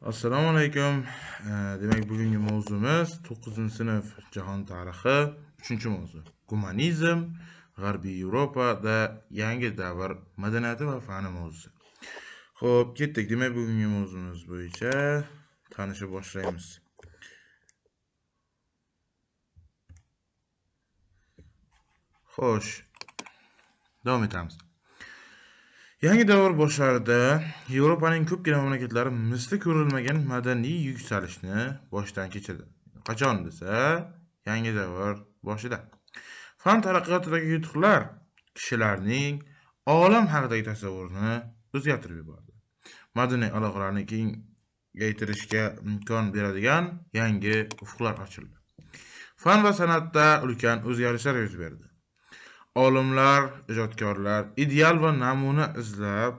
Assalomu alaykum. Demak, bugungi mavzumiz 9-sinf jahon tarixi 3-mavzu. Gumanizm, G'arbiy Yevropada yangi davr madaniyati va fani mavzusi. Xo'p, ketdik. Demak, bugungi mavzumiz bo'yicha tanishib boshlaymiz. Xo'sh, davom etamiz. Yangi davr boshlarida Yevropaning ko'pgina mamlakatlari misli ko'rilmagan madaniy yuksalishni boshdan kechirdi. Qachon desa, yangi davr boshida. Fan taraqqiyotidagi yutuqlar kishilarning olam haqidagi tasavvurini o'zgartirib yubordi. Madaniy aloqalarni kengaytirishga imkon beradigan yangi ufqlar ochildi. Fan va san'atda ulkan o'zgarishlar yuz berdi. Olimlar, ijodkorlar ideal va namuna izlab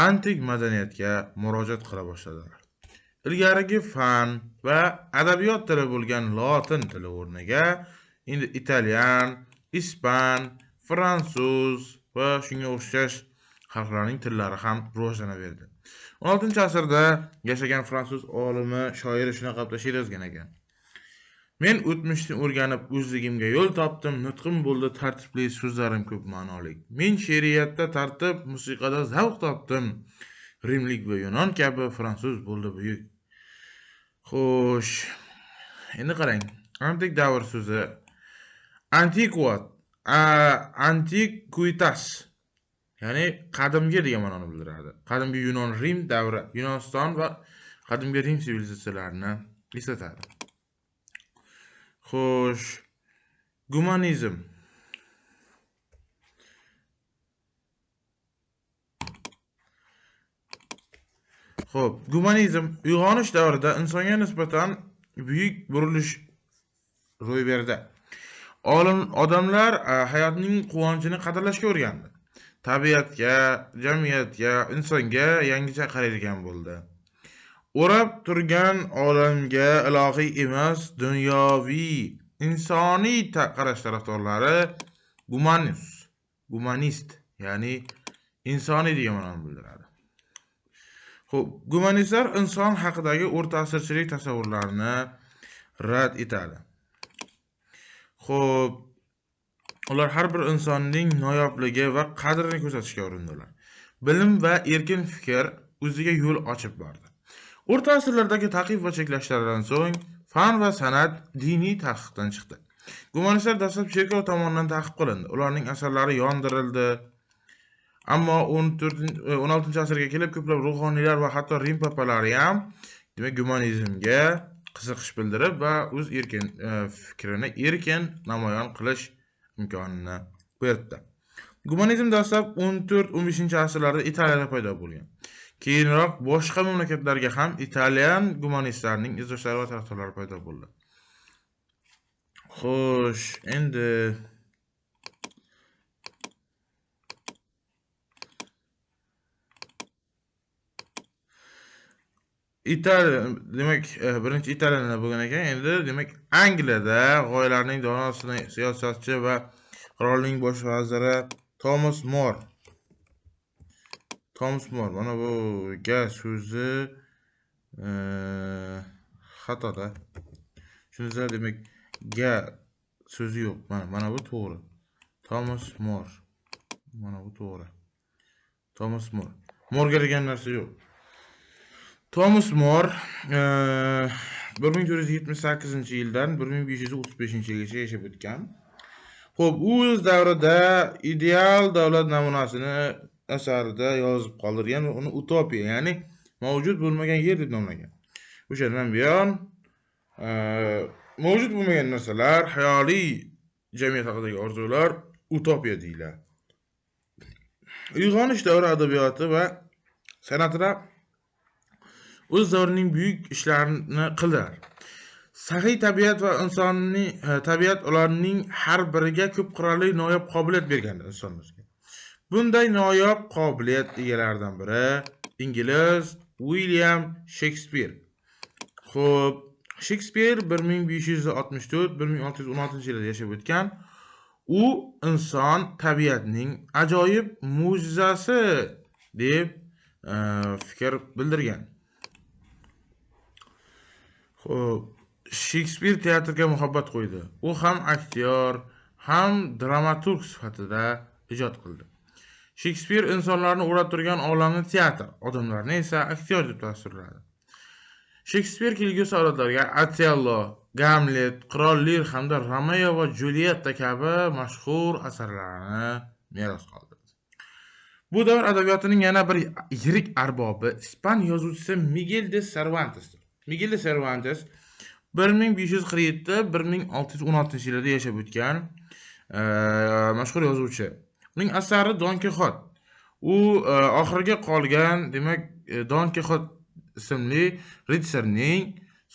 antik madaniyatga murojaat qila boshladilar. Ilgarigi fan va adabiyot tili bo'lgan lotin tili o'rniga endi italyan, ispan, fransuz va shunga o'xshash xalqlarning tillari ham rivojlanaverdi. 16-asrda yashagan fransuz olimi, shoiri shunaqa qilib she'r yozgan ekan. Men o'tmishni o'rganib o'zligimga yo'l topdim, nutqim bo'ldi tartibli, so'zlarim ko'p ma'noli. Men she'riyatda tartib, musiqada zavq topdim. Rimlik va yunon kabi fransuz bo'ldi buyuk. Xo'sh, endi qarang. Antik davr so'zi antiquat, antiquitas, ya'ni qadimgi degan ma'noni bildiradi. Qadimgi Yunon Rim davri, Yunoniston va qadimgi Rim sivilizatsiyalarini eslatadi. Xo'sh, gumanizm. Xo'p, gumanizm uyg'onish davrida insonga nisbatan buyuk burilish ro'y berdi. Olim odamlar hayotning quvonchini qadrlashga o'rgandi. Tabiatga, jamiyatga, insonga yangicha qaraydigan bo'ldi. O'rab turgan olamga ilohiy emas, dunyoviy, insoniy qarash tarafdorlari gumanist, ya'ni insoniy degan ma'noni bildiradi. Xo'p, gumanistlar inson haqidagi o'rta asrchilik tasavvurlarini rad etadi. Xo'p, ular har bir insonning noyobligi va qadrini ko'rsatishga urindilar. Bilim va erkin fikr o'ziga yo'l ochib bordi. O'rta asrlardagi ta'qib va cheklashlardan so'ng fan va san'at diniy taqiqdan chiqdi. Gumanistlar dastlab cherkov tomonidan ta'qib qilindi. Ularning asarlari yondirildi. Ammo 16-asrga kelib ko'plab ruhoniylar va hatto Rim papalari ham demak gumanizmga qiziqish bildirib va o'z erkin fikrini erkin namoyon qilish imkonini berdi. Gumanizm dastlab 14-15 asrlarda Italiyada paydo bo'lgan. Keyinroq boshqa mamlakatlarga ham italyan gumanistlarining izdoshlari va tarafdorlari paydo bo'ldi. Xo'sh, endi Italiya, demak, birinchi Italiyada bo'lgan ekan. Endi demak Angliyada g'oyalarning dono siyosatchi va qirolning bosh vaziri Thomas More. Thomas More, mana bu ga so'zi xatoda. Shunisi demak ga so'zi yo'q. Mana bu to'g'ri. Thomas More. Mana bu to'g'ri. Thomas More. Morga degan narsa yo'q. Thomas More 1478-yildan 1535-yilgacha yashab o'tgan. Xo'p, u o'z davrida ideal davlat namunasini asarida yozib qoldirgan va uni utopiya, ya'ni mavjud bo'lmagan yer deb nomlagan. O'shandan buyon mavjud bo'lmagan narsalar, xayoliy jamiyat haqidagi orzular utopiya deyiladi. Uyg'onish davri adabiyoti va san'atida o'z davrining buyuk ishlarini qildilar. Saxiy tabiat va insonning tabiat ularning har biriga ko'p qirrali noyob qobiliyat bergandi insonlarga. Bunday noyob qobiliyat egalaridan biri ingliz William Shekspir. Xo'p, Shekspir 1564-1616 yilda yashab o'tgan. U inson tabiatning ajoyib mo'jizasi deb fikr bildirgan. Xo'p, Shekspir teatrga muhabbat qo'ydi. U ham aktyor, ham dramaturg sifatida ijod qildi. Shekspir insonlarni o'rab turgan olamni teatr, odamlarni esa aktyor deb tasvirladi. Shekspir kelgusi avlodlarga Otello, Gamlet, Qirol Lir hamda Romeo va Julietta kabi mashhur asarlarni meros qoldirdi. Bu davr adabiyotining yana bir yirik arbobi ispan yozuvchisi Miguel de Cervantesdir. Miguel de Cervantes 1547-1616 yillarda yashab o'tgan mashhur yozuvchi. Uning asari Don Kixot. U oxirgi qolgan, demak, Don Kixot ismli ritsarning,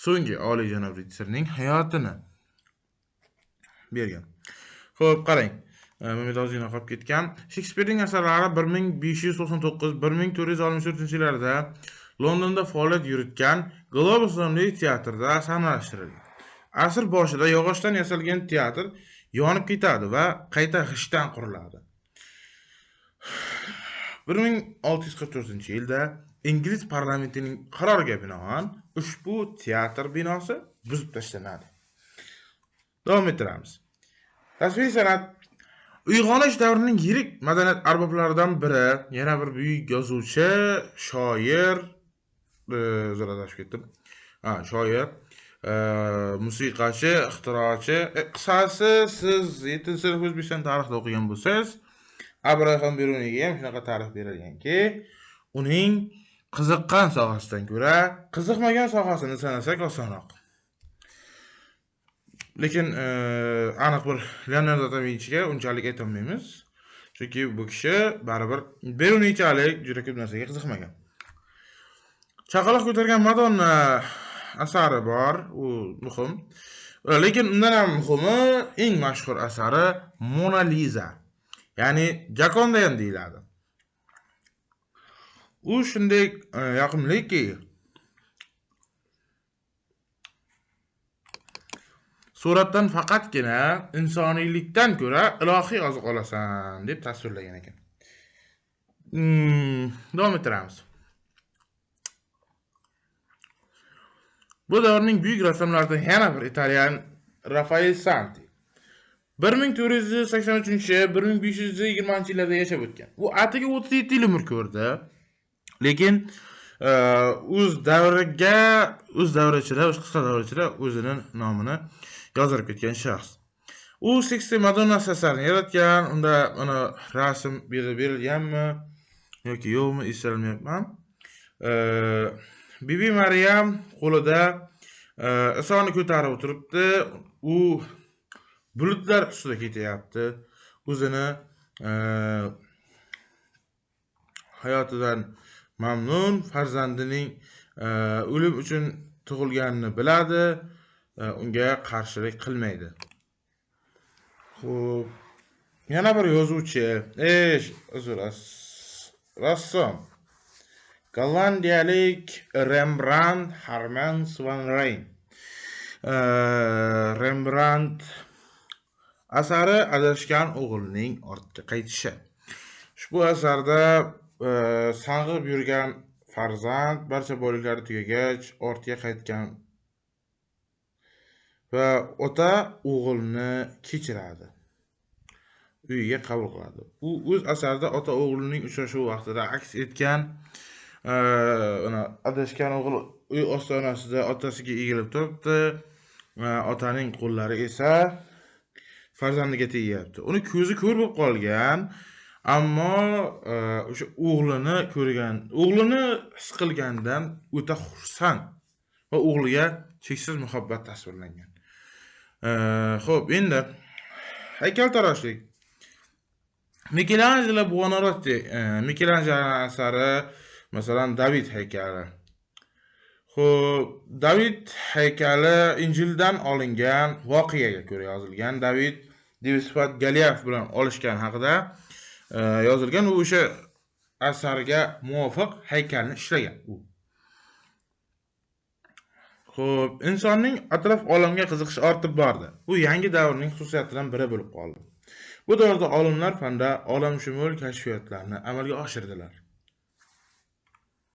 so'nggi oliyjanob ritsarning hayotini bergan. Xo'p, qarang. Mana ozgina qolib ketgan. Shekspirning asarlari 1599-1464 yillarda Londonda faoliyat yuritgan Globus nomli teatrda sahnalashtirilgan. Asr boshida yog'ochdan yasalgan teatr yonib ketadi va qayta g'ishtdan quriladi. 1644-yilda ingliz parlamentining qaroriga binoan ushbu teatr binosi buzib tashlanadi. Davom ettiramiz. Tasviriy san'at. Uyg'onish davrining yirik madaniyat arboblaridan biri, yana bir buyuk yozuvchi, shoir, uzr adashib ketdim. Ha, shoir, musiqachi, ixtirochi. Qisqasi, siz 7-sinf O'zbekiston tarixida o'qigan bo'lsangiz, Abu Rayhon Beruniyga ham shunaqa ta'rif berilganki, uning qiziqqan sohasidan ko'ra qiziqmagan sohasini sanasak osonroq. Lekin aniq bir Leonardo da Vinchiga unchalik aytolmaymiz. Chunki bu kishi baribir Beruniychalik juda ko'p narsaga qiziqmagan. Chaqaloq ko'targan Madonna asari bor, u muhim. Lekin undan ham muhimi, eng mashhur asari Mona Liza. Ya'ni Jakonda ham deyiladi. U shunday yoqimliki, suratdan faqatgina insoniylikdan ko'ra ilohiy oziq olasan deb tasvirlagan ekan. Davom ettiramiz. Bu davrning buyuk rassomlaridan yana bir italyan Rafael Santi. 1483-1520 yillarda yashab o'tgan. U atigi 37 yil umr ko'rdi. Lekin o'z davriga, o'z davri ichida, o'z qisqa davri ichida o'zining nomini yozdirib ketgan shaxs. U Sixty Madonnasi asarini yaratgan. Unda mana rasm berilganmi yoki yo'qmi eslolmayapman. Bibi Maryam qo'lida Isoni ko'tarib o'tiribdi. U bulutlar ustida ketyapti. O'zini hayotidan mamnun, farzandining o'lim uchun tug'ilganini biladi, unga qarshilik qilmaydi. Xo'p, yana bir yozuvchi, uzr, rassom. Gollandiyalik Rembrandt Hermans van Rijn. Rembrandt asari adashgan o'g'ilning ortga qaytishi. Ushbu asarda sang'ib yurgan farzand barcha boyliklari tugagach ortga qaytgan va ota o'g'ilni kechiradi. Uyiga qabul qiladi. U o'z asarida ota o'g'lining uchrashuvi vaqtida aks etgan adashgan o'g'il uy ostonasida otasiga egilib turibdi. Otaning qo'llari esa farzandiga tegyapti. Uni ko'zi ko'r bo'lib qolgan, ammo o'sha o'g'lini ko'rgan, o'g'lini his qilgandan o'ta xursand va o'g'liga cheksiz muhabbat tasvirlangan. Xo'p, endi haykaltaroshlik. Michelangelo Buonarroti, Michelangelo asari, masalan, David haykali. Xo'p, David haykali Injildan olingan voqeaga ko'ra yozilgan. David devisifat Goliath bilan olishgan haqida yozilgan. U o'sha asarga muvofiq haykalni ishlagan u. Xo'p, insonning atrof olamga qiziqishi ortib bordi. Bu yangi davrning xususiyatidan biri bo'lib qoldi. Bu davrda olimlar fanda olamshumul kashfiyotlarni amalga oshirdilar.